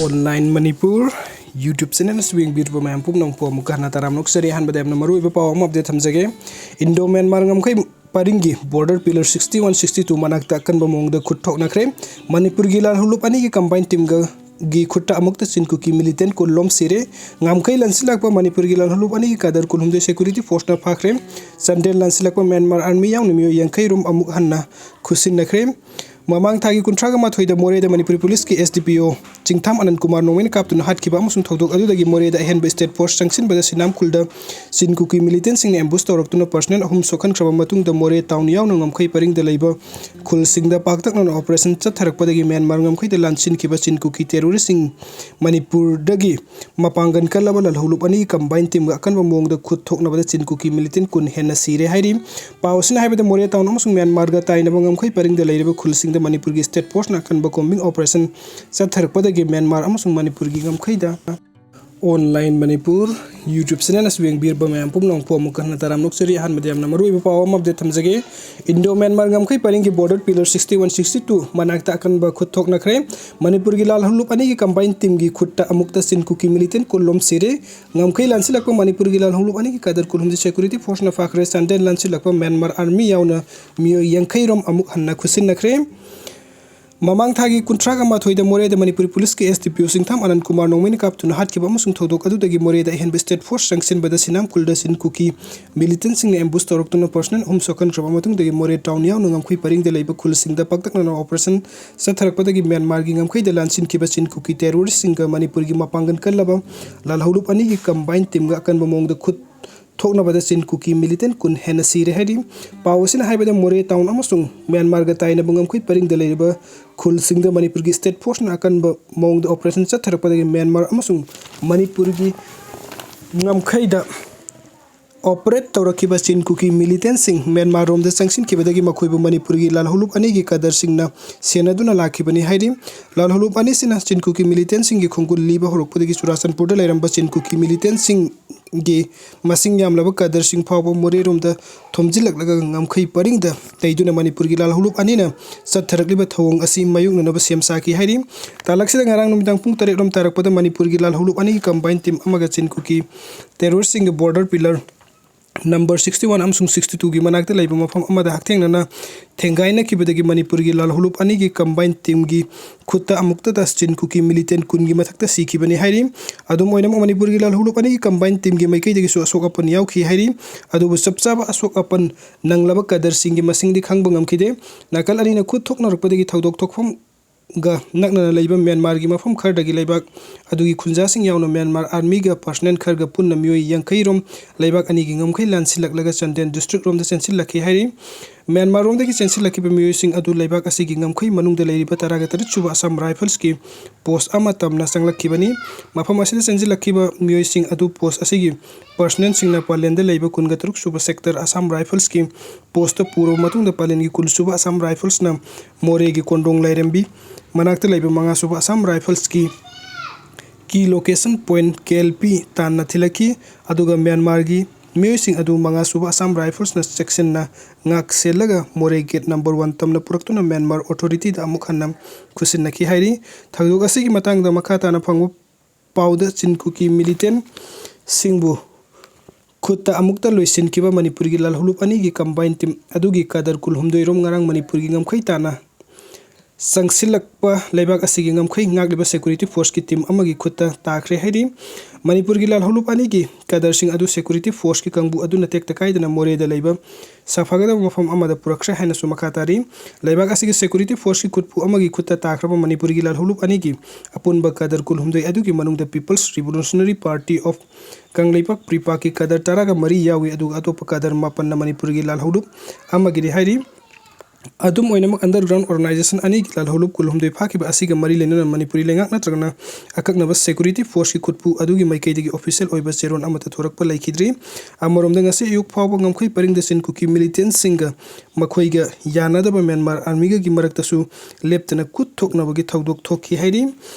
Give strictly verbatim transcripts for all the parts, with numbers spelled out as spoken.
Online Manipur YouTube channel ꯑꯁꯤ ꯌꯦꯡꯕꯤꯔꯤꯕ ꯃꯌꯥꯝ ꯄꯨꯝꯅꯃꯛꯄꯨ ꯑꯃꯨꯛꯀ ꯍꯟꯅ ꯇꯔꯥꯝꯅ ꯑꯣꯛꯆꯔꯤ꯫ ꯑꯍꯥꯟꯕꯗ ꯌꯥꯝꯅ ꯃꯔꯨꯑꯣꯏꯕ ꯄꯥꯎ ꯑꯃ update ꯊꯝꯖꯒꯦ꯫ Indo Myanmar ꯉꯝꯈꯩ ꯄꯔꯤꯡꯒꯤ border pillar sixty one, sixty two ꯃꯅꯥꯛꯇ ꯑꯀꯟꯕ ꯃꯑꯣꯡꯗ ꯈꯨꯠ ꯊꯣꯛꯅꯈ꯭ꯔꯦ꯫ ꯃꯅꯤꯄꯨꯔꯒꯤ ꯂꯥꯜꯍꯧꯂꯨꯞ ꯑꯅꯤꯒꯤ combine teamꯒ ꯒꯤ ꯈꯨꯠꯇ ꯑꯃꯨꯛꯇ ꯆꯤꯟ ꯀꯨꯀꯤ militant ꯀꯨꯟ ꯂꯣꯝ ꯁꯤꯔꯦ꯫ ꯉꯝꯈꯩ ꯂꯥꯟꯁꯤꯜꯂꯛꯄ ꯃꯅꯤꯄꯨꯔꯒꯤ ꯂꯥꯜꯍꯧꯂꯨꯞ ꯑꯅꯤꯒꯤ cadre ꯀꯨꯟꯍꯨꯝꯗꯣꯏ security forceꯅ ꯐꯥꯈ꯭ꯔꯦ꯫ ꯆꯥꯟꯗꯦꯜ ꯂꯥꯟꯁꯤꯜꯂꯛꯄ Myanmar Army ꯌꯥꯎꯅ ꯃꯤꯑꯣꯏ ꯌꯥꯡꯈꯩ ꯔꯣꯝ ꯑꯃꯨꯛ ꯍꯟꯅ ꯈꯨꯠꯁꯤꯟꯅꯈ꯭ꯔꯦ꯫ ꯃꯃꯥꯡ ꯊꯥꯒꯤ ꯀꯨꯟꯊ꯭ꯔꯥꯒ ꯃꯥꯊꯣꯏꯗ ꯃꯣꯔꯦꯗ Manipuri policeꯀꯤ S D P O ꯆꯤꯡꯊꯥꯝ ꯑꯅꯟ Kumar ꯅꯣꯡꯃꯩꯅ ꯀꯥꯞꯇꯨꯅ ꯍꯥꯠꯈꯤꯕ ꯑꯃꯁꯨꯡ ꯊꯧꯗꯣꯛ ꯑꯗꯨꯗꯒꯤ ꯃꯣꯔꯦꯗ ꯑꯍꯦꯟꯕ state force ꯆꯪꯁꯤꯟꯕꯗ ꯁꯤꯅꯥꯝ ꯈꯨꯜꯗ ꯆꯤꯟ ꯀꯨꯀꯤ militantꯁꯤꯡꯅ ambush ꯇꯧꯔꯛꯇꯨꯅ personnel ꯑꯍꯨꯝ ꯁꯣꯛꯍꯟꯈ꯭ꯔꯕ ꯃꯇꯨꯡꯗ ꯃꯣꯔꯦ town ꯌꯥꯎꯅ ꯉꯝꯈꯩ ꯄꯔꯤꯡꯗ ꯂꯩꯕ ꯈꯨꯜꯁꯤꯡꯗ ꯄꯥꯛꯇꯛꯅꯅ operation ꯆꯠꯊꯔꯛꯄꯗꯒꯤ Myanmar ꯉꯝꯈꯩꯗ ꯂꯥꯟꯁꯤꯟꯈꯤꯕ ꯆꯤꯟ ꯀꯨꯀꯤ terroristꯁꯤꯡ ꯃꯅꯤꯄꯨꯔꯗꯒꯤ ꯃꯄꯥꯡꯒꯜ ꯀꯜꯂꯕ ꯂꯥꯜꯍꯧꯂꯨꯞ ꯑꯅꯤꯒꯤ combine teamꯒ ꯑꯀꯟꯕ ꯃꯑꯣꯡꯗ ꯈꯨꯠ ꯊꯣꯛꯅꯕꯗ ꯆꯤꯟ ꯀꯨꯀꯤ militant ꯀꯨꯟ ꯍꯦꯟꯅ ꯁꯤꯔꯦ ꯍꯥꯏꯔꯤ꯫ ꯄꯥꯎ ꯑꯁꯤꯅ ꯍꯥꯏꯕꯗ ꯃꯣꯔꯦ town ꯑꯃꯁꯨꯡ Myanmarꯒ ꯇꯥꯏꯅꯕ ꯉꯝꯈꯩ ꯄꯔꯤꯡꯗ ꯂꯩꯔꯤꯕ ꯈꯨꯜꯁꯤꯡꯗ ꯃꯅꯤꯄꯨꯔꯒꯤ state forceꯅ ꯑꯀꯟꯕ combing operation ꯆꯠꯊꯔꯛꯄꯗꯒꯤ Myanmar ꯑꯃꯁꯨꯡ ꯃꯅꯤꯄꯨꯔꯒꯤ ꯉꯝꯈꯩꯗ Online Manipur YouTube channel ꯑꯁꯤ ꯌꯦꯡꯕꯤꯔꯕ ꯃꯌꯥꯝ ꯄꯨꯝꯅꯃꯛꯄꯨ ꯑꯃꯨꯛ ꯍꯟꯅ ꯇꯔꯥꯝꯅ ꯑꯣꯛꯆꯔꯤ꯫ ꯑꯍꯥꯟꯕꯗ ꯌꯥꯝꯅ ꯃꯔꯨꯑꯣꯏꯕ ꯄꯥꯎ ꯑꯃ update ꯊꯝꯖꯒꯦ꯫ Indo Myanmar ꯉꯝꯈꯩ ꯄꯔꯤꯡꯒꯤ border pillar sixty one, sixty two ꯃꯅꯥꯛꯇ ꯑꯀꯟꯕ ꯈꯨꯠ ꯊꯣꯛꯅꯈ꯭ꯔꯦ꯫ ꯃꯅꯤꯄꯨꯔꯒꯤ ꯂꯥꯜꯍꯧꯂꯨꯞ ꯑꯅꯤꯒꯤ combine teamꯒꯤ ꯈꯨꯠꯇ ꯑꯃꯨꯛꯇ ꯆꯤꯟ ꯀꯨꯀꯤ militant ꯀꯨꯟ ꯂꯣꯝ ꯁꯤꯔꯦ꯫ ꯉꯝꯈꯩ ꯂꯥꯟꯁꯤꯜꯂꯛꯄ ꯃꯅꯤꯄꯨꯔꯒꯤ ꯂꯥꯜꯍꯧꯂꯨꯞ ꯑꯅꯤꯒꯤ cadre ꯀꯨꯟꯍꯨꯝꯗꯣꯏ security forceꯅ ꯐꯥꯈ꯭ꯔꯦ꯫ ꯆꯥꯟꯗꯦꯜ ꯂꯥꯟꯁꯤꯜꯂꯛꯄ Myanmar Army ꯌꯥꯎꯅ ꯃꯤꯑꯣꯏ ꯌꯥꯡꯈꯩ ꯔꯣꯝ ꯑꯃꯨꯛ ꯍꯟꯅ ꯈꯨꯠꯁꯤꯟꯅꯈ꯭ꯔꯦ꯫ ꯃꯃꯥꯡ ꯊꯥꯒꯤ ꯀꯨꯟꯊ꯭ꯔꯥꯒ ꯃꯥꯊꯣꯏꯗ ꯃꯣꯔꯦꯗ Manipuri policeꯀꯤ S D P O ꯆꯤꯡꯊꯥꯝ ꯑꯅꯟ Kumar ꯅꯣꯡꯃꯩꯅ ꯀꯥꯞꯇꯨꯅ ꯍꯥꯠꯈꯤꯕ ꯑꯃꯁꯨꯡ ꯊꯧꯗꯣꯛ ꯑꯗꯨꯗꯒꯤ ꯃꯣꯔꯦꯗ ꯑꯍꯦꯟꯕ state force ꯆꯪꯁꯤꯟꯕꯗ ꯁꯤꯅꯥꯝ ꯈꯨꯜꯗ ꯆꯤꯟ ꯀꯨꯀꯤ militantꯁꯤꯡꯅ ambush ꯇꯧꯔꯛꯇꯨꯅ personnel ꯑꯍꯨꯝ ꯁꯣꯛꯍꯟꯈ꯭ꯔꯕ ꯃꯇꯨꯡꯗꯒꯤ ꯃꯣꯔꯦ town ꯌꯥꯎꯅ ꯉꯝꯈꯩ ꯄꯔꯤꯡꯗ ꯂꯩꯕ ꯈꯨꯜꯁꯤꯡꯗ ꯄꯥꯛꯇꯛꯅꯅ operation ꯆꯠꯊꯔꯛꯄꯗꯒꯤ Myanmarꯒꯤ ꯉꯝꯈꯩꯗ ꯂꯥꯟꯁꯤꯟꯈꯤꯕ ꯆꯤꯟ ꯀꯨꯀꯤ terroristꯁꯤꯡꯒ ꯃꯅꯤꯄꯨꯔꯒꯤ ꯃꯄꯥꯡꯒꯜ ꯀꯜꯂꯕ ꯂꯥꯜꯍꯧꯂꯨꯞ ꯑꯅꯤꯒꯤ combine teamꯒ ꯑꯀꯟꯕ ꯃꯑꯣꯡꯗ ꯈꯨꯠ ꯊꯣꯛꯅꯕꯗ ꯆꯤꯟ ꯀꯨꯀꯤ militant ꯀꯨꯟ ꯍꯦꯟꯅ ꯁꯤꯔꯦ ꯍꯥꯏꯔꯤ꯫ ꯄꯥꯎ ꯑꯁꯤꯅ ꯍꯥꯏꯕꯗ ꯃꯣꯔꯦ town ꯑꯃꯁꯨꯡ Myanmarꯒ ꯇꯥꯏꯅꯕ ꯉꯝꯈꯩ ꯄꯔꯤꯡꯗ ꯂꯩꯔꯤꯕ ꯈꯨꯜꯁꯤꯡꯗ ꯃꯅꯤꯄꯨꯔꯒꯤ state forceꯅ ꯑꯀꯟꯕ ꯃꯑꯣꯡꯗ operation ꯆꯠꯊꯔꯛꯄꯗꯒꯤ Myanmar ꯑꯃꯁꯨꯡ ꯃꯅꯤꯄꯨꯔꯒꯤ ꯉꯝꯈꯩꯗ operate ꯇꯧꯔꯛꯈꯤꯕ ꯆꯤꯟ ꯀꯨꯀꯤ militantꯁꯤꯡ Myanmar ꯔꯣꯝꯗ ꯆꯪꯁꯤꯟꯈꯤꯕꯗꯒꯤ ꯃꯈꯣꯏꯕꯨ ꯃꯅꯤꯄꯨꯔꯒꯤ ꯂꯥꯜꯍꯧꯂꯨꯞ ꯑꯅꯤꯒꯤ cadreꯁꯤꯡꯅ ꯁꯦꯟꯅꯗꯨꯅ ꯂꯥꯛꯈꯤꯕꯅꯤ ꯍꯥꯏꯔꯤ꯫ ꯂꯥꯜꯍꯧꯂꯨꯞ ꯑꯅꯤꯁꯤꯅ ꯆꯤꯟ ꯀꯨꯀꯤ militantꯁꯤꯡꯒꯤ ꯈꯣꯡꯒꯨꯜ ꯂꯤꯕ ꯍꯧꯔꯛꯄꯗꯒꯤ ꯆꯨꯔꯥꯆꯥꯟꯄꯨꯔꯗ ꯂꯩꯔꯝꯕ ꯆꯤꯟ ꯀꯨꯀꯤ militantꯁꯤꯡ ꯒꯤ ꯃꯁꯤꯡ ꯌꯥꯝꯂꯕ ꯀꯗꯔꯁꯤꯡ ꯐꯥꯎꯕ ꯃꯣꯔꯦꯔꯣꯝꯗ ꯊꯣꯝꯖꯤꯜꯂꯛꯂꯒ ꯉꯝꯈꯩ ꯄꯔꯤꯡꯗ ꯇꯩꯗꯨꯅ ꯃꯅꯤꯄꯨꯔꯒꯤ ꯂꯥꯜꯍꯧꯂꯨꯞ ꯑꯅꯤꯅ ꯆꯠꯊꯔꯛꯂꯤꯕ ꯊꯧꯑꯣꯡ ꯑꯁꯤ ꯃꯥꯌꯣꯛꯅꯅꯕ ꯁꯦꯝ ꯁꯥꯈꯤ ꯍꯥꯏꯔꯤ꯫ ꯇꯥꯂꯛꯁꯤꯗ ꯉꯔꯥꯡ ꯅꯨꯃꯤꯗꯥꯡ ꯄꯨꯡ ꯇꯔꯦꯠ ꯔꯣꯝ ꯇꯥꯔꯛꯄꯗ ꯃꯅꯤꯄꯨꯔꯒꯤ ꯂꯥꯜꯍꯧꯂꯨꯞ ꯑꯅꯤꯒꯤ combine team ꯑꯃꯒ ꯆꯤꯟ ꯀꯨꯀꯤ terroristꯁꯤꯡꯒꯤ border pillar number sixty one ꯑꯃꯁꯨꯡ sixty twoꯒꯤ ꯃꯅꯥꯛꯇ ꯂꯩꯕ ꯃꯐꯝ ꯑꯃꯗ ꯍꯛꯊꯦꯡꯅꯅ ꯊꯦꯡꯒꯥꯏꯅꯈꯤꯕꯗꯒꯤ ꯃꯅꯤꯄꯨꯔꯒꯤ ꯂꯥꯜꯍꯧꯂꯨꯞ ꯑꯅꯤꯒꯤ combine teamꯒꯤ ꯈꯨꯠꯇ ꯑꯃꯨꯛꯇꯗ ꯆꯤꯟ ꯀꯨꯀꯤ militant ꯀꯨꯟꯒꯤ ꯃꯊꯛꯇ ꯁꯤꯈꯤꯕꯅꯤ ꯍꯥꯏꯔꯤ꯫ ꯑꯗꯨꯝ ꯑꯣꯏꯅꯃꯛ, ꯃꯅꯤꯄꯨꯔꯒꯤ ꯂꯥꯜꯍꯧꯂꯨꯞ ꯑꯅꯤꯒꯤ combine teamꯒꯤ ꯃꯥꯏꯀꯩꯗꯒꯤꯁꯨ ꯑꯁꯣꯛ ꯑꯄꯟ ꯌꯥꯎꯈꯤ ꯍꯥꯏꯔꯤ꯫ ꯑꯗꯨꯕꯨ ꯆꯞ ꯆꯥꯕ ꯑꯁꯣꯛ ꯑꯄꯟ ꯅꯪꯂꯕ ꯀꯗꯔꯁꯤꯡꯒꯤ ꯃꯁꯤꯡꯗꯤ ꯈꯪꯕ ꯉꯝꯈꯤꯗꯦ꯫ ꯅꯥꯀꯜ ꯑꯅꯤꯅ ꯈꯨꯠ ꯊꯣꯛꯅꯔꯛꯄꯗꯒꯤ ꯊꯧꯗꯣꯛ ꯊꯣꯛꯐꯝ ꯒ ꯅꯛꯅꯅ ꯂꯩꯕ ꯃ꯭ꯌꯥꯟꯃꯥꯔꯒꯤ ꯃꯐꯝ ꯈꯔꯗꯒꯤ ꯂꯩꯕꯥꯛ ꯑꯗꯨꯒꯤ ꯈꯨꯟꯖꯥꯁꯤꯡ ꯌꯥꯎꯅ ꯃ꯭ꯌꯥꯟꯃꯥꯔ armyꯒ personnel ꯈꯔꯒ ꯄꯨꯟꯅ ꯃꯤꯑꯣꯏ ꯌꯥꯡꯈꯩ ꯔꯣꯝ ꯂꯩꯕꯥꯛ ꯑꯅꯤꯒꯤ ꯉꯝꯈꯩ ꯂꯥꯟꯁꯤꯜꯂꯛꯂꯒ ꯆꯥꯟꯗꯦꯜ district ꯔꯣꯝꯗ ꯆꯦꯟꯁꯤꯜꯂꯛꯈꯤ ꯍꯥꯏꯔꯤ꯫ ꯃ꯭ꯌꯥꯟꯃꯥꯔ ꯔꯣꯝꯗꯒꯤ ꯆꯦꯟꯁꯤꯜꯂꯛꯈꯤꯕ ꯃꯤꯑꯣꯏꯁꯤꯡ ꯑꯗꯨ ꯂꯩꯕꯥꯛ ꯑꯁꯤꯒꯤ ꯉꯝꯈꯩ ꯃꯅꯨꯡꯗ ꯂꯩꯔꯤꯕ ꯇꯔꯥꯒ ꯇꯔꯦꯠ ꯁꯨꯕ Assam Riflesꯀꯤ post ꯑꯃ ꯇꯝꯅ ꯆꯪꯂꯛꯈꯤꯕꯅꯤ꯫ ꯃꯐꯝ ꯑꯁꯤꯗ ꯆꯦꯟꯁꯤꯜꯂꯛꯈꯤꯕ ꯃꯤꯑꯣꯏꯁꯤꯡ ꯑꯗꯨ post ꯑꯁꯤꯒꯤ personnelꯁꯤꯡꯅ ꯄꯥꯂꯦꯟꯗ ꯂꯩꯕ ꯀꯨꯟꯒ ꯇꯔꯨꯛ ꯁꯨꯕ sector Assam Riflesꯀꯤ postꯇ ꯄꯨꯔꯕ ꯃꯇꯨꯡꯗ ꯄꯥꯂꯦꯟꯒꯤ ꯀꯨꯟ ꯁꯨꯕ Assam Riflesꯅ ꯃꯣꯔꯦꯒꯤ ꯀꯣꯟꯗ꯭ꯔꯣꯡ ꯂꯥꯏꯔꯦꯝꯕꯤ ꯃꯅꯥꯛꯇ ꯂꯩꯕ ꯃꯉꯥ ꯁꯨꯕ Assam Riflesꯀꯤ key location point KLP ꯇꯥꯟꯅ ꯊꯤꯜꯂꯛꯈꯤ꯫ ꯑꯗꯨꯒ ꯃ꯭ꯌꯥꯟꯃꯥꯔꯒꯤ ꯃꯤꯑꯣꯏꯁꯤꯡ ꯑꯗꯨ ꯃꯉꯥ ꯁꯨꯕ Assam Riflesꯅ ꯆꯦꯛꯁꯤꯟꯅ ꯉꯥꯛ ꯁꯦꯜꯂꯒ ꯃꯣꯔꯦ gate number one ꯇꯝꯅ ꯄꯨꯔꯛꯇꯨꯅ ꯃ꯭ꯌꯥꯟꯃꯥꯔ authorityꯗ ꯑꯃꯨꯛ ꯍꯟꯅ ꯈꯨꯠꯁꯤꯟꯅꯈꯤ ꯍꯥꯏꯔꯤ꯫ ꯊꯧꯗꯣꯛ ꯑꯁꯤꯒꯤ ꯃꯇꯥꯡꯗ ꯃꯈꯥ ꯇꯥꯅ ꯐꯪꯕ ꯄꯥꯎꯗ ꯆꯤꯟ ꯀꯨꯀꯤ militantꯁꯤꯡꯕꯨ ꯈꯨꯠꯇ ꯑꯃꯨꯛꯇ ꯂꯣꯏꯁꯤꯟꯈꯤꯕ ꯃꯅꯤꯄꯨꯔꯒꯤ ꯂꯥꯜꯍꯧꯂꯨꯞ ꯑꯅꯤꯒꯤ combine team ꯑꯗꯨꯒꯤ ꯀꯗꯔ ꯀꯨꯜꯍꯨꯝꯗꯣꯏ ꯔꯣꯝ ꯉꯔꯥꯡ ꯃꯅꯤꯄꯨꯔꯒꯤ ꯉꯝꯈꯩ ꯇꯥꯅ ꯆꯪꯁꯤꯜꯂꯛꯄ ꯂꯩꯕꯥꯛ ꯑꯁꯤꯒꯤ ꯉꯝꯈꯩ ꯉꯥꯛꯂꯤꯕ security forceꯀꯤ team ꯑꯃꯒꯤ ꯈꯨꯠꯇ ꯇꯥꯈ꯭ꯔꯦ ꯍꯥꯏꯔꯤ꯫ ꯃꯅꯤꯄꯨꯔꯒꯤ ꯂꯥꯜꯍꯧꯂꯨꯞ ꯑꯅꯤꯒꯤ ꯀꯗꯔꯁꯤꯡ ꯑꯗꯨ security forceꯀꯤ ꯀꯥꯡꯕꯨ ꯑꯗꯨꯅ ꯇꯦꯛꯇ ꯀꯥꯏꯗꯅ ꯃꯣꯔꯦꯗ ꯂꯩꯕ ꯁꯥꯐꯒꯗꯕ ꯃꯐꯝ ꯑꯃꯗ ꯄꯨꯔꯛꯈ꯭ꯔꯦ ꯍꯥꯏꯅꯁꯨ ꯃꯈꯥ ꯇꯥꯔꯤ꯫ ꯂꯩꯕꯥꯛ ꯑꯁꯤꯒꯤ security forceꯀꯤ ꯈꯨꯠꯄꯨ ꯑꯃꯒꯤ ꯈꯨꯠꯇ ꯇꯥꯈ꯭ꯔꯕ ꯃꯅꯤꯄꯨꯔꯒꯤ ꯂꯥꯜꯍꯧꯂꯨꯞ ꯑꯅꯤꯒꯤ ꯑꯄꯨꯟꯕ ꯀꯗꯔ ꯀꯨꯜꯍꯨꯝꯗꯣꯏ ꯑꯗꯨꯒꯤ ꯃꯅꯨꯡꯗ People's Revolutionary Party of Kangleipak, PREPAꯀꯤ ꯀꯗꯔ ꯇꯔꯥꯒ ꯃꯔꯤ ꯌꯥꯎꯏ, ꯑꯗꯨꯒ ꯑꯇꯣꯞꯄ ꯀꯗꯔ ꯃꯥꯄꯟꯅ ꯃꯅꯤꯄꯨꯔꯒꯤ ꯂꯥꯜꯍꯧꯂꯨꯞ ꯑꯃꯒꯤꯅꯤ ꯍꯥꯏꯔꯤ꯫ ꯑꯗꯨꯝ ꯑꯣꯏꯅꯃꯛ, underground organization ꯑꯅꯤꯒꯤ ꯂꯥꯜꯍꯧꯂꯨꯞ ꯀꯨꯜꯍꯨꯝꯗꯣꯏ ꯐꯥꯈꯤꯕ ꯑꯁꯤꯒ ꯃꯔꯤ ꯂꯩꯅꯅ ꯃꯅꯤꯄꯨꯔꯤ ꯂꯩꯉꯥꯛ ꯅꯠꯇ꯭ꯔꯒꯅ ꯑꯀꯛꯅꯕ security forceꯀꯤ ꯈꯨꯠꯄꯨ ꯑꯗꯨꯒꯤ ꯃꯥꯏꯀꯩꯗꯒꯤ official ꯑꯣꯏꯕ ꯆꯦꯔꯣꯜ ꯑꯃꯠꯇ ꯊꯣꯔꯛꯄ ꯂꯩꯈꯤꯗ꯭ꯔꯤ꯫ ꯑꯃꯔꯣꯝꯗ, ꯉꯁꯤ ꯑꯌꯨꯛ ꯐꯥꯎꯕ ꯉꯝꯈꯩ ꯄꯔꯤꯡꯗ ꯆꯤꯟ ꯀꯨꯀꯤ militantꯁꯤꯡꯒ ꯃꯈꯣꯏꯒ ꯌꯥꯅꯗꯕ ꯃ꯭ꯌꯥꯟꯃꯥꯔ armyꯒꯒꯤ ꯃꯔꯛꯇꯁꯨ ꯂꯦꯞꯇꯅ ꯈꯨꯠ ꯊꯣꯛꯅꯕꯒꯤ ꯊꯧꯗꯣꯛ ꯊꯣꯛꯈꯤ ꯍꯥꯏꯔꯤ꯫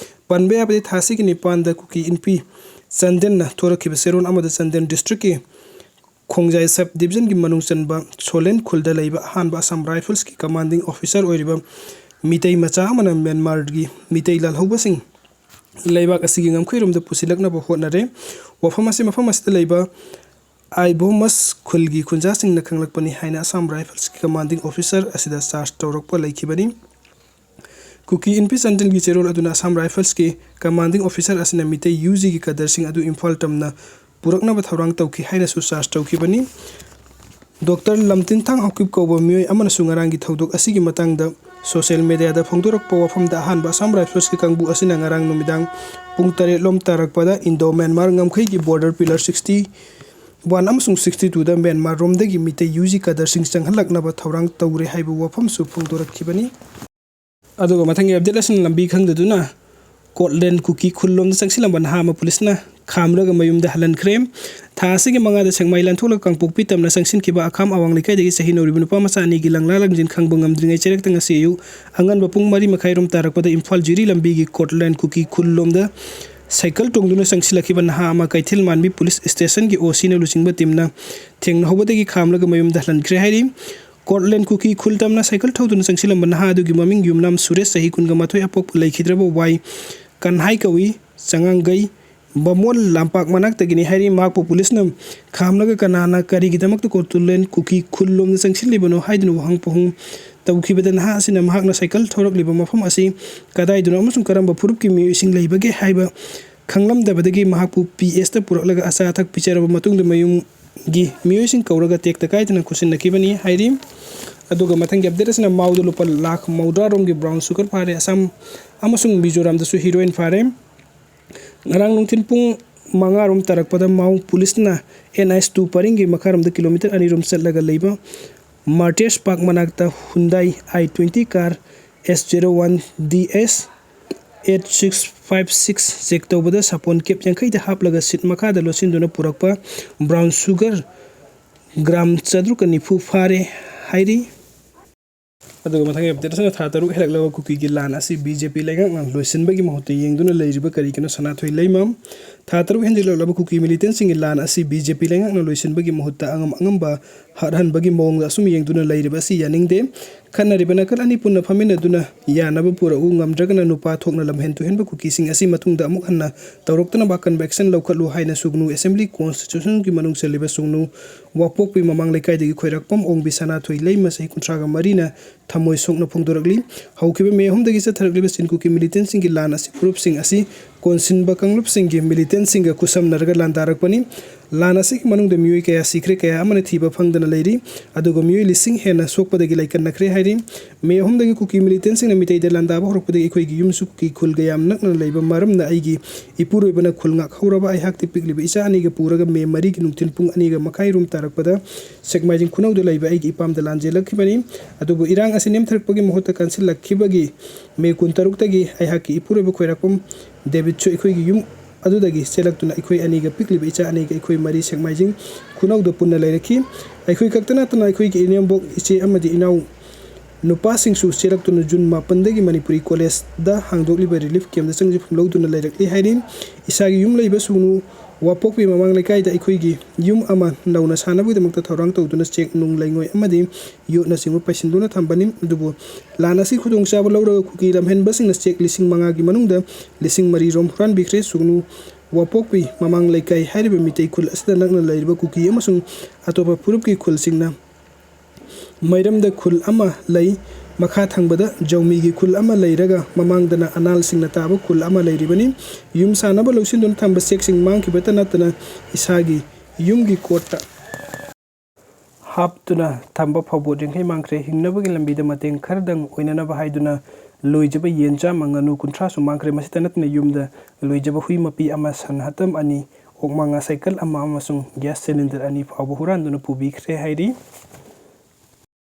ꯄꯟꯕ ꯌꯥꯕꯗꯤ, ꯊꯥ ꯑꯁꯤꯒꯤ ꯅꯤꯄꯥꯟꯗ ꯀꯨꯀꯤ ꯏꯟꯄꯤ ꯆꯥꯟꯗꯦꯜꯅ ꯊꯣꯔꯛꯈꯤꯕ ꯆꯦꯔꯣꯜ ꯑꯃꯗ ꯆꯥꯟꯗꯦꯜ district ꯀꯤ ꯈꯣꯡꯖꯥꯏ sub division ꯒꯤ ꯃꯅꯨꯡ ꯆꯟꯕ ꯁꯣꯂꯦꯟ ꯈꯨꯜꯗ ꯂꯩꯕ ꯑꯍꯥꯟꯕ ꯑꯁꯥꯝ Rifles ꯀꯤ commanding officer ꯑꯣꯏꯔꯤꯕ ꯃꯤꯇꯩ ꯃꯆꯥ ꯑꯃꯅ ꯃ꯭ꯌꯥꯟꯃꯥꯔꯒꯤ ꯃꯤꯇꯩ ꯂꯥꯜꯍꯧꯕꯁꯤꯡ ꯂꯩꯕꯥꯛ ꯑꯁꯤꯒꯤ ꯉꯝꯈꯩꯔꯣꯝꯗ ꯄꯨꯁꯤꯜꯂꯛꯅꯕ ꯍꯣꯠꯅꯔꯦ꯫ ꯋꯥꯐꯝ ꯑꯁꯤ ꯃꯐꯝ ꯑꯁꯤꯗ ꯂꯩꯕ ꯑꯥꯏꯕꯣꯃꯁ ꯈꯨꯜꯒꯤ ꯈꯨꯟꯖꯥꯁꯤꯡꯅ ꯈꯪꯂꯛꯄꯅꯤ ꯍꯥꯏꯅ ꯑꯁꯥꯝ Rifles ꯀꯤ commanding officer ꯑꯁꯤꯗ charge ꯇꯧꯔꯛꯄ ꯂꯩꯈꯤꯕꯅꯤ꯫ ꯀꯨꯀꯤ ꯏꯟꯄꯤ ꯆꯥꯟꯗꯦꯜꯒꯤ ꯆꯦꯔꯣꯜ ꯑꯗꯨꯅ ꯑꯁꯥꯝ Rifles ꯀꯤ commanding officer ꯑꯁꯤꯅ ꯃꯤꯇꯩ U G ꯒꯤ cadre ꯁꯤꯡ ꯑꯗꯨ ꯏꯝꯐꯥꯜ ꯇꯝꯅ ꯄꯨꯔꯛꯅꯕ ꯊꯧꯔꯥꯡ ꯇꯧꯈꯤ ꯍꯥꯏꯅꯁꯨ charge ꯇꯧꯈꯤꯕꯅꯤ꯫ ꯗꯣꯛꯇꯔ ꯂꯝꯇꯤꯟꯊꯥꯡ ꯍꯥꯎꯀꯤꯞ ꯀꯧꯕ ꯃꯤꯑꯣꯏ ꯑꯃꯅꯁꯨ ꯉꯔꯥꯡꯒꯤ ꯊꯧꯗꯣꯛ ꯑꯁꯤꯒꯤ ꯃꯇꯥꯡꯗ social media ꯗ ꯐꯣꯡꯗꯣꯔꯛꯄ ꯋꯥꯐꯝꯗ, ꯑꯍꯥꯟꯕ ꯑꯁꯥꯝ Rifles ꯀꯤ ꯀꯥꯡꯕꯨ ꯑꯁꯤꯅ ꯉꯔꯥꯡ ꯅꯨꯃꯤꯗꯥꯡ ꯄꯨꯡ ꯇꯔꯦꯠ ꯂꯣꯝ ꯇꯥꯔꯛꯄꯗ Indo Myanmar ꯉꯝꯈꯩꯒꯤ border pillar sixty one ꯑꯃꯁꯨꯡ sixty two ꯗ ꯃ꯭ꯌꯥꯟꯃꯥꯔ ꯔꯣꯝꯗꯒꯤ ꯃꯤꯇꯩ U G cadre ꯁꯤꯡ ꯆꯪꯍꯜꯂꯛꯅꯕ ꯊꯧꯔꯥꯡ ꯇꯧꯔꯦ ꯍꯥꯏꯕ ꯋꯥꯐꯝꯁꯨ ꯐꯣꯡꯗꯣꯔꯛꯈꯤꯕꯅꯤ꯫ ꯑꯗꯨꯒ ꯃꯊꯪꯒꯤ update ꯑꯁꯤꯅ ꯂꯝꯕꯤ ꯈꯪꯗꯗꯨꯅ ꯀꯣꯠꯂꯦꯟ ꯀꯨꯀꯤ ꯈꯨꯜꯂꯣꯝꯗ ꯆꯪꯁꯤꯜꯂꯝꯕ ꯅꯍꯥ ꯑꯃ ꯄꯨꯂꯤꯁꯅ ꯈꯥꯝꯂꯒ ꯃꯌꯨꯝꯗ ꯍꯜꯍꯟꯈ꯭ꯔꯦ꯫ ꯊꯥ ꯑꯁꯤꯒꯤ ꯃꯉꯥꯗ ꯁꯦꯛꯃꯥꯏ ꯂꯥꯟꯊꯣꯛꯂꯒ ꯀꯥꯡꯄꯣꯛꯄꯤ ꯇꯝꯅ ꯆꯪꯁꯤꯟꯈꯤꯕ ꯑꯈꯥꯝ ꯑꯋꯥꯡ ꯂꯩꯀꯥꯏꯗꯒꯤ ꯆꯍꯤ ꯅꯧꯔꯤꯕ ꯅꯨꯄꯥ ꯃꯆꯥ ꯑꯅꯤꯒꯤ ꯂꯪꯂꯥ ꯂꯪꯖꯤꯟ ꯈꯪꯕ ꯉꯝꯗ꯭ꯔꯤꯉꯩ ꯆꯩꯔꯛꯇ ꯉꯁꯤ ꯑꯌꯨꯛ ꯑꯉꯟꯕ ꯄꯨꯡ ꯃꯔꯤ ꯃꯈꯥꯏꯔꯣꯝ ꯇꯥꯔꯛꯄꯗ ꯏꯝꯐꯥꯜ ꯖꯤꯔꯤ ꯂꯝꯕꯤꯒꯤ ꯀꯣꯠꯂꯦꯟ ꯀꯨꯀꯤ ꯈꯨꯜꯂꯣꯝꯗ ꯁꯥꯏꯀꯜ ꯇꯣꯡꯗꯨꯅ ꯆꯪꯁꯤꯜꯂꯛꯈꯤꯕ ꯅꯍꯥ ꯑꯃ ꯀꯩꯊꯦꯜ ꯃꯥꯟꯕꯤ ꯄꯨꯂꯤꯁ ꯁ꯭ꯇꯦꯁꯟꯒꯤ ꯑꯣ ꯁꯤꯅ ꯂꯨꯆꯤꯡꯕ ꯇꯤꯝꯅ ꯊꯦꯡꯅꯍꯧꯕꯗꯒꯤ ꯈꯥꯝꯂꯒ ꯃꯌꯨꯝꯗ ꯍꯜꯍꯟꯈ꯭ꯔꯦ ꯍꯥꯏꯔꯤ꯫ ꯀꯣꯠꯂꯦꯟ ꯀꯨꯀꯤ ꯈꯨꯜ ꯇꯝꯅ ꯁꯥꯏꯀꯜ ꯊꯧꯗꯨꯅ ꯆꯪꯁꯤꯜꯂꯝꯕ ꯅꯍꯥ ꯑꯗꯨꯒꯤ ꯃꯃꯤꯡ ꯌꯨꯝꯅꯥꯝ ꯁꯨꯔꯦꯁ, ꯆꯍꯤ ꯀꯨꯟꯒ ꯃꯥꯊꯣꯏ, ꯑꯄꯣꯛꯄ ꯂꯩꯈꯤꯗ꯭ꯔꯕ ꯋꯥꯏ ꯀꯟꯍꯥꯏ ꯀꯧꯏ꯫ ꯆꯉꯥꯡꯒꯩ ꯕꯥꯃꯣꯟ ꯂꯝꯄꯥꯛ ꯃꯅꯥꯛꯇꯒꯤꯅꯤ ꯍꯥꯏꯔꯤ꯫ ꯃꯍꯥꯛꯄꯨ ꯄꯨꯂꯤꯁꯅ ꯈꯥꯝꯂꯒ ꯀꯅꯥꯅ ꯀꯔꯤꯒꯤꯗꯃꯛꯇ ꯀꯣꯠꯂꯦꯟ ꯀꯨꯀꯤ ꯈꯨꯜ ꯂꯣꯝꯗ ꯆꯪꯁꯤꯜꯂꯤꯕꯅꯣ ꯍꯥꯏꯗꯨꯅ ꯋꯥꯍꯪ ꯄꯥꯎꯍꯪ ꯇꯧꯈꯤꯕꯗ, ꯅꯍꯥ ꯑꯁꯤꯅ ꯃꯍꯥꯛꯅ ꯁꯥꯏꯀꯜ ꯊꯧꯔꯛꯂꯤꯕ ꯃꯐꯝ ꯑꯁꯤ ꯀꯗꯥꯏꯗꯅꯣ ꯑꯃꯁꯨꯡ ꯀꯔꯝꯕ ꯐꯨꯔꯨꯞꯀꯤ ꯃꯤꯑꯣꯏꯁꯤꯡ ꯂꯩꯕꯒꯦ ꯍꯥꯏꯕ ꯈꯪꯂꯝꯗꯕꯗꯒꯤ ꯃꯍꯥꯛꯄꯨ ꯄꯤ ꯑꯦꯁꯇ ꯄꯨꯔꯛꯂꯒ ꯑꯆꯥ ꯑꯊꯛ ꯄꯤꯖꯔꯕ ꯃꯇꯨꯡꯗ ꯃꯌꯨꯝꯒꯤ ꯃꯤꯑꯣꯏꯁꯤꯡ ꯀꯧꯔꯒ ꯇꯦꯛꯇ ꯀꯥꯏꯗꯅ ꯈꯨꯠꯁꯤꯟꯅꯈꯤꯕꯅꯤ ꯍꯥꯏꯔꯤ꯫ ꯑꯗꯨꯒ ꯃꯊꯪꯒꯤ update ꯑꯁꯤꯅ ꯃꯥꯎꯗ ꯂꯨꯄꯥ ꯂꯥꯈ ꯃꯧꯗ꯭ꯔꯥ ꯔꯣꯝꯒꯤ brown sugar ꯐꯥꯔꯦ꯫ ꯑꯁꯥꯝ ꯑꯃꯁꯨꯡ ꯃꯤꯖꯣꯔꯥꯝꯗꯁꯨ heroin ꯐꯥꯔꯦ꯫ ꯉꯔꯥꯡ ꯅꯨꯡꯊꯤꯜ ꯄꯨꯡ ꯃꯉꯥ ꯔꯣꯝ ꯇꯥꯔꯛꯄꯗ ꯃꯥꯎ ꯄꯨꯂꯤꯁꯅ N H two ꯄꯔꯤꯡꯒꯤ ꯃꯈꯥꯔꯣꯝꯗ kilometre ꯑꯅꯤ ꯔꯣꯝ ꯆꯠꯂꯒ ꯂꯩꯕ Martyrs Park ꯃꯅꯥꯛꯇ Hyundai I twenty car S zero one D S eight six five six check ꯇꯧꯕꯗ ꯁꯥꯄꯣꯟ cap ꯌꯥꯡꯈꯩꯗ ꯍꯥꯞꯂꯒ seat ꯃꯈꯥꯗ ꯂꯣꯠꯁꯤꯟꯗꯨꯅ ꯄꯨꯔꯛꯄ brown sugar gram ꯆꯥꯇ꯭ꯔꯨꯛꯀ ꯅꯤꯐꯨ ꯐꯥꯔꯦ ꯍꯥꯏꯔꯤ꯫ ꯑꯗꯨꯒ ꯃꯊꯪꯒꯤ ꯑꯞꯗꯦꯠ ꯑꯁꯤꯅ ꯊꯥ ꯇꯔꯨꯛ ꯍꯦꯜꯂꯛꯂꯕ ꯀꯨꯀꯤꯒꯤ ꯂꯥꯟ ꯑꯁꯤ ꯕꯤ ꯖꯦ ꯄꯤ ꯂꯩꯉꯥꯛꯅ ꯂꯣꯏꯁꯤꯟꯕꯒꯤ ꯃꯍꯨꯠꯇ ꯌꯦꯡꯗꯨꯅ ꯂꯩꯔꯤꯕ ꯀꯔꯤꯒꯤꯅꯣ? ꯁꯅꯥꯊꯣꯏ ꯂꯩꯃꯥꯝ꯫ ꯊꯥ ꯇꯔꯨꯛ ꯍꯦꯟꯖꯤꯜꯂꯛꯂꯕ ꯀꯨꯀꯤ ꯃꯤꯂꯤꯇꯦꯟꯁꯤꯡꯒꯤ ꯂꯥꯟ ꯑꯁꯤ ꯕꯤ ꯖꯦ ꯄꯤ ꯂꯩꯉꯥꯛꯅ ꯂꯣꯏꯁꯤꯟꯕꯒꯤ ꯃꯍꯨꯠꯇ ꯑꯉꯝ ꯑꯉꯝꯕ ꯍꯥꯠꯍꯟꯕꯒꯤ ꯃꯑꯣꯡꯗ ꯑꯁꯨꯝ ꯌꯦꯡꯗꯨꯅ ꯂꯩꯔꯤꯕ ꯑꯁꯤ ꯌꯥꯅꯤꯡꯗꯦ꯫ ꯈꯠꯅꯔꯤꯕ ꯅꯥꯀꯜ ꯑꯅꯤ ꯄꯨꯟꯅ ꯐꯝꯃꯤꯟꯅꯗꯨꯅ ꯌꯥꯅꯕ ꯄꯨꯔꯛꯎ, ꯉꯝꯗ꯭ꯔꯒꯅ ꯅꯨꯄꯥ ꯊꯣꯛꯅ ꯂꯝꯍꯦꯟ ꯇꯨꯍꯦꯟꯕ ꯀꯨꯀꯤꯁꯤꯡ ꯑꯁꯤ ꯃꯇꯨꯡꯗ ꯑꯃꯨꯛ ꯍꯟꯅ ꯇꯧꯔꯛꯇꯅꯕ ꯑꯀꯟꯕ action ꯂꯧꯈꯠꯂꯨ ꯍꯥꯏꯅ ꯁꯨꯒꯅꯨ ꯑꯦꯁꯦꯝꯕ꯭ꯂꯤ ꯀꯣꯟꯁꯇꯤꯇ꯭ꯌꯨꯁꯟꯒꯤ ꯃꯅꯨꯡ ꯆꯜꯂꯤꯕ ꯁꯨꯒꯅꯨ ꯋꯥꯄꯣꯛꯄꯤ ꯃꯃꯥꯡ ꯂꯩꯀꯥꯏꯗꯒꯤ ꯈꯣꯏꯔꯥꯛꯄꯝ ꯑꯣꯡꯕꯤ ꯁꯅꯥꯊꯣꯏ ꯂꯩꯃꯥꯝ ꯆꯍꯤ ꯀꯨꯟꯊ꯭ꯔꯥꯒ ꯃꯔꯤꯅ ꯊꯃꯣꯏ ꯁꯣꯛꯅ ꯐꯣꯡꯗꯣꯔꯛꯂꯤ꯫ ꯍꯧꯈꯤꯕ ꯃꯦ ꯑꯍꯨꯝꯗꯒꯤ ꯆꯠꯊꯔꯛꯂꯤꯕ ꯆꯤꯟ ꯀꯨꯀꯤ ꯃꯤꯂꯤꯇꯦꯟꯁꯤꯡꯒꯤ ꯂꯥꯟ ꯑꯁꯤ ꯐꯨꯔꯨꯞꯁꯤꯡ ꯑꯁꯤ ꯀꯣꯟꯁꯤꯟꯕ ꯀꯥꯡꯂꯨꯞꯁꯤꯡꯒꯤ ꯃꯤꯂꯤꯇꯦꯟꯁꯤꯡꯒ ꯈꯨꯠꯁꯝꯅꯔꯒ ꯂꯥꯟꯗꯥꯔꯛꯄꯅꯤ꯫ ꯂꯥꯟ ꯑꯁꯤꯒꯤ ꯃꯅꯨꯡꯗ ꯃꯤꯑꯣꯏ ꯀꯌꯥ ꯁꯤꯈ꯭ꯔꯦ, ꯀꯌꯥ ꯑꯃꯅ ꯊꯤꯕ ꯐꯪꯗꯅ ꯂꯩꯔꯤ, ꯑꯗꯨꯒ ꯃꯤꯑꯣꯏ ꯂꯤꯁꯤꯡ ꯍꯦꯟꯅ ꯁꯣꯛꯄꯗꯒꯤ ꯂꯩꯀꯟꯅꯈ꯭ꯔꯦ ꯍꯥꯏꯔꯤ꯫ ꯃꯦ ꯑꯍꯨꯝꯗꯒꯤ ꯀꯨꯀꯤ ꯃꯤꯂꯤꯇꯦꯟꯁꯤꯡꯅ ꯃꯤꯇꯩꯗ ꯂꯥꯟꯗꯥꯕ ꯍꯧꯔꯛꯄꯗꯒꯤ ꯑꯩꯈꯣꯏꯒꯤ ꯌꯨꯝꯁꯨ ꯀꯨꯀꯤ ꯈꯨꯜꯒ ꯌꯥꯝ ꯅꯛꯅ ꯂꯩꯕ ꯃꯔꯝꯅ ꯑꯩꯒꯤ ꯏꯄꯨꯔꯣꯏꯕꯅ ꯈꯨꯜ ꯉꯥꯛꯍꯧꯔꯕ ꯑꯩꯍꯥꯛꯇꯤ ꯄꯤꯛꯂꯤꯕ ꯏꯆꯥ ꯑꯅꯤꯒ ꯄꯨꯔꯒ ꯃꯦ ꯃꯔꯤꯒꯤ ꯅꯨꯡꯊꯤꯜ ꯄꯨꯡ ꯑꯅꯤꯒ ꯃꯈꯥꯏ ꯔꯣꯝ ꯇꯥꯔꯛꯄꯗ ꯁꯦꯛꯃꯥꯏꯖꯤꯡ ꯈꯨꯅꯧꯗ ꯂꯩꯕ ꯑꯩꯒꯤ ꯏꯄꯥꯝꯗ ꯂꯥꯟꯖꯦꯜꯂꯛꯈꯤꯕꯅꯤ꯫ ꯑꯗꯨꯕꯨ ꯏꯔꯥꯡ ꯑꯁꯤ ꯅꯦꯝꯊꯔꯛꯄꯒꯤ ꯃꯍꯨꯠꯇ ꯀꯟꯁꯤꯜꯂꯛꯈꯤꯕꯒꯤ ꯃꯦ ꯀꯨꯟꯇꯔꯨꯛꯇꯒꯤ ꯑꯩꯍꯥꯛꯀꯤ ꯏꯄꯨꯔꯣꯏꯕ ꯈꯣꯏꯔꯥꯛꯄꯝ ꯗꯦꯕꯤꯠꯁꯨ ꯑꯩꯈꯣꯏꯒꯤ ꯌꯨꯝ ꯑꯗꯨꯗꯒꯤ ꯆꯦꯜꯂꯛꯇꯨꯅ ꯑꯩꯈꯣꯏ ꯑꯅꯤꯒ ꯄꯤꯛꯂꯤꯕ ꯏꯆꯥ ꯑꯅꯤꯒ ꯑꯩꯈꯣꯏ ꯃꯔꯤ ꯁꯦꯛꯃꯥꯏꯖꯤꯡ ꯈꯨꯅꯧꯗ ꯄꯨꯟꯅ ꯂꯩꯔꯛꯈꯤ꯫ ꯑꯩꯈꯣꯏ ꯈꯛꯇ ꯅꯠꯇꯅ ꯑꯩꯈꯣꯏꯒꯤ ꯏꯅꯦꯝꯕꯣꯛ, ꯏꯆꯦ ꯑꯃꯗꯤ ꯏꯅꯥꯎ ꯅꯨꯄꯥꯁꯤꯡꯁꯨ ꯆꯦꯜꯂꯛꯇꯨꯅ ꯖꯨꯟ ꯃꯥꯄꯟꯗꯒꯤ ꯃꯅꯤꯄꯨꯔꯤ ꯀꯣꯂꯦꯖꯗ ꯍꯥꯡꯗꯣꯛꯂꯤꯕ ꯔꯤꯂꯤꯐ ꯀꯦꯝꯞꯇ ꯆꯪꯖꯐꯝ ꯂꯧꯗꯨꯅ ꯂꯩꯔꯛꯂꯤ ꯍꯥꯏꯔꯤ꯫ ꯏꯁꯥꯒꯤ ꯌꯨꯝ ꯂꯩꯕ ꯁꯨꯒꯅꯨ ꯋꯥꯄꯣꯛꯄꯤ ꯃꯃꯥꯡ ꯂꯩꯀꯥꯏꯗ ꯑꯩꯈꯣꯏꯒꯤ ꯌꯨꯝ ꯑꯃ ꯅꯧꯅ ꯁꯥꯅꯕꯒꯤꯗꯃꯛꯇ ꯊꯧꯔꯥꯡ ꯇꯧꯗꯨꯅ ꯆꯦꯛ ꯅꯨꯡ ꯂꯩꯉꯣꯏ ꯑꯃꯗꯤ ꯌꯣꯠꯅꯆꯤꯡꯕ ꯄꯩꯁꯤꯟꯗꯨꯅ ꯊꯝꯕꯅꯤ꯫ ꯑꯗꯨꯕꯨ ꯂꯥꯟ ꯑꯁꯤ ꯈꯨꯗꯣꯡꯆꯥꯕ ꯂꯧꯔꯒ ꯀꯨꯀꯤ ꯂꯝꯍꯦꯟꯕꯁꯤꯡꯅ ꯆꯦꯛ ꯂꯤꯁꯤꯡ ꯃꯉꯥꯒꯤ ꯃꯅꯨꯡꯗ ꯂꯤꯁꯤꯡ ꯃꯔꯤ ꯔꯣꯝ ꯍꯨꯔꯥꯟꯕꯤꯈ꯭ꯔꯦ꯫ ꯁꯨꯒꯅꯨ ꯋꯥꯄꯣꯛꯄꯤ ꯃꯃꯥꯡ ꯂꯩꯀꯥꯏ ꯍꯥꯏꯔꯤꯕ ꯃꯤꯇꯩ ꯈꯨꯜ ꯑꯁꯤꯗ ꯅꯛꯅ ꯂꯩꯔꯤꯕ ꯀꯨꯀꯤ ꯑꯃꯁꯨꯡ ꯑꯇꯣꯞꯄ ꯐꯨꯔꯨꯞꯀꯤ ꯈꯨꯜꯁꯤꯡꯅ ꯃꯩꯔꯝꯗ ꯈꯨꯜ ꯑꯃ ꯂꯩ꯫ ꯃꯈꯥ ꯊꯪꯕꯗ ꯖꯧꯃꯤꯒꯤ ꯈꯨꯜ ꯑꯃ ꯂꯩꯔꯒ ꯃꯃꯥꯡꯗꯅ ꯑꯅꯥꯜꯁꯤꯡꯅ ꯇꯥꯕ ꯈꯨꯜ ꯑꯃ ꯂꯩꯔꯤꯕꯅꯤ꯫ ꯌꯨꯝ ꯁꯥꯅꯕ ꯂꯧꯁꯤꯟꯗꯨꯅ ꯊꯝꯕ ꯆꯦꯛꯁꯤꯡ ꯃꯥꯡꯈꯤꯕꯇ ꯅꯠꯇꯅ ꯏꯁꯥꯒꯤ ꯌꯨꯝꯒꯤ ꯀꯣꯔꯠꯇ ꯍꯥꯞꯇꯨꯅ ꯊꯝꯕ ꯐꯥꯎꯕ ꯌꯥꯡꯈꯩ ꯃꯥꯡꯈ꯭ꯔꯦ꯫ ꯍꯤꯡꯅꯕꯒꯤ ꯂꯝꯕꯤꯗ ꯃꯇꯦꯡ ꯈꯔꯗꯪ ꯑꯣꯏꯅꯅꯕ ꯍꯥꯏꯗꯨꯅ ꯂꯣꯏꯖꯕ ꯌꯦꯟ ꯆꯥꯝꯃ, ꯉꯥꯅꯨ ꯀꯨꯟꯊ꯭ꯔꯥꯁꯨ ꯃꯥꯡꯈ꯭ꯔꯦ꯫ ꯃꯁꯤꯇ ꯅꯠꯇꯅ ꯌꯨꯝꯗ ꯂꯣꯏꯖꯕ ꯍꯨꯏ ꯃꯄꯤ ꯑꯃ, ꯁꯟ ꯍꯥꯇꯝ ꯑꯅꯤ, ꯑꯣꯛ ꯃꯉꯥ, ꯁꯥꯏꯀꯜ ꯑꯃ ꯑꯃꯁꯨꯡ ꯒ꯭ꯌꯥꯁ ꯁꯤꯂꯤꯟꯗꯔ ꯑꯅꯤ ꯐꯥꯎꯕ ꯍꯨꯔꯥꯟꯗꯨꯅ ꯄꯨꯕꯤꯈ꯭ꯔꯦ ꯍꯥꯏꯔꯤ꯫